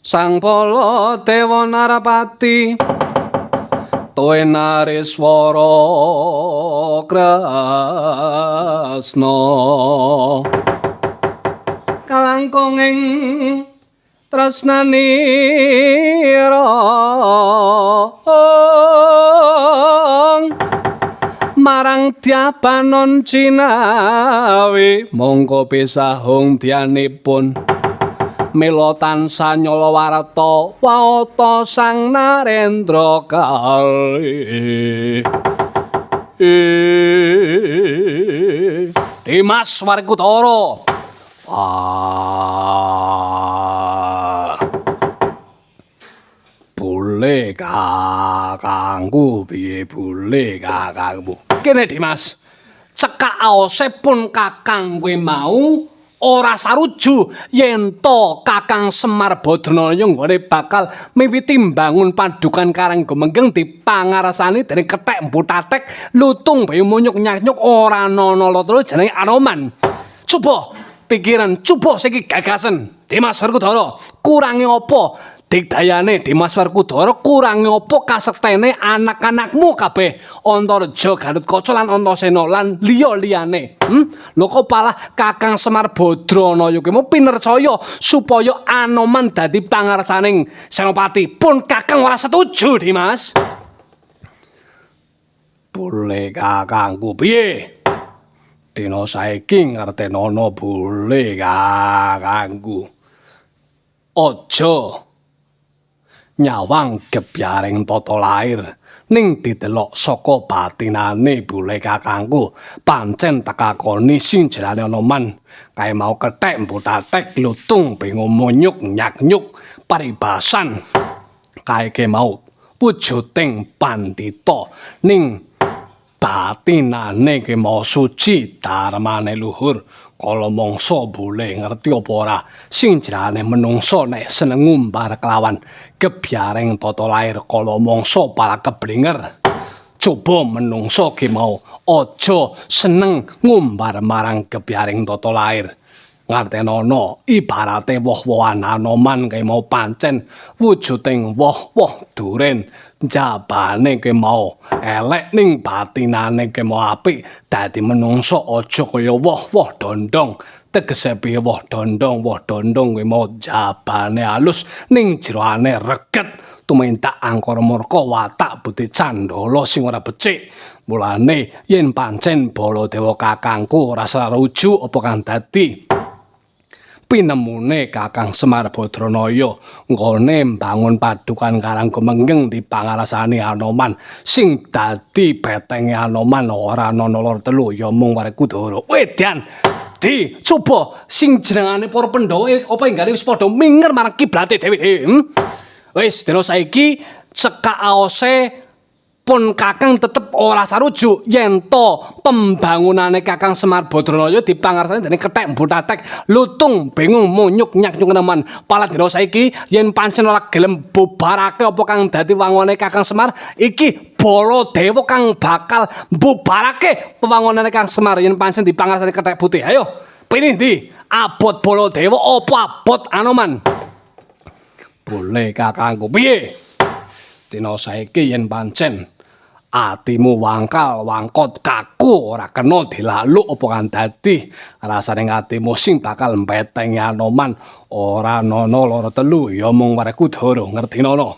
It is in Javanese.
Sang Baladewa Narapati Towe Nareswara Kresna kalangkung ing tresnanira marang Dyabanon Cinawi mongko pisahung dyanipun mila tansah nyala warta waata Sang Narendra kali. Dimas Werkudara. Ah. Bule kakangku piye bule kakangmu? Kene Dimas. Cekak aose pun kakang kowe mau ora saruju yen to Kakang Semar Badranaya nggone bakal miwiti mbangun padukan Karang Gumenggeng dipangarsani dening kethek mbutatek lutung bayu munyuk nyanyuk ora ana loro jenenge Anoman. Coba pikiran, coba saiki gagasen Dimas Werkudara, kurange apa digdayane Dimas Werkudara, kurange apa kasektene anak-anakmu kabeh Antareja, Gatotkaca lan Antasena lan liya-liyane. Lho kok palah Kakang Semar Badranaya ki mau pinercaya supaya Anoman dadi pangarsaning senopati pun Kakang ora setuju Dimas. Bule kakangku piye? Dina saiki ngertenono bule kakangku. Aja nyawang gebyaring tata lair ning didelok saka batinane bule kakangku pancen tekakoni sing jenenge Anoman kae mau kethek mbutatek lutung bingung munyuk nyak-nyuk paribasan kae ke mau wujuding pandhita ning batinane ki mau suci dharmane luhur. Kala mangsa bule ngerti apa ora sing jenenge menungsa nek seneng ngumbar kelawan gebyaring tata lair kala mangsa para keblinger. Coba menungsa ki mau aja seneng ngumbar marang gebyaring tata lair. Ngartenono ibarate woh-wohan Anoman ki mau pancen wujuding woh-woh duren jabane ki mau elek ning batinane ki mau apik. Dadi menungsa aja kaya woh-woh dondong. Tegese piye woh dondong? Woh dondong kuwi mau jabane alus ning jeroane reget tumindak angkara murka watak budi candala sing ora becik. Mulane yen pancen Baladewa kakangku ora sarujuk apa kang dadi pinemune Kakang Semar Badranaya nggone mbangun padukan Karang Gumenggeng dipangarsani Anoman sing dadi betenge Anoman ora ana loro telu ya mung Werkudara. Wedan di coba sing jenengane para Pandhawa apa enggane wis padha minger marang kiblate dhewe-dhewe. Wis dina saiki cekak aose pun Kakang tetep ora sarujuk yen to pembangunane Kakang Semar Badranaya dipangarsani dening kethek mbutatek lutung bingung munyuk nyak-nyuk nemen. Pala dina saiki yen pancen ora gelem bubarake apa kang dadi wangune Kakang Semar iki Baladewa kang bakal bubarake pewangunane Kang Semar yen pancen dipangarsani kethek putih. Ayo pilih ndi? Abot Baladewa apa abot Anoman? Boleh kakangku piye? Dina saiki yen pancen atimu wangkal wangkot kaku ora kena dilaluk apa kang dadi rasane atimu sing bakal mbetengi Anoman ora ana loro telu ya mung Werkudara ngerti nono.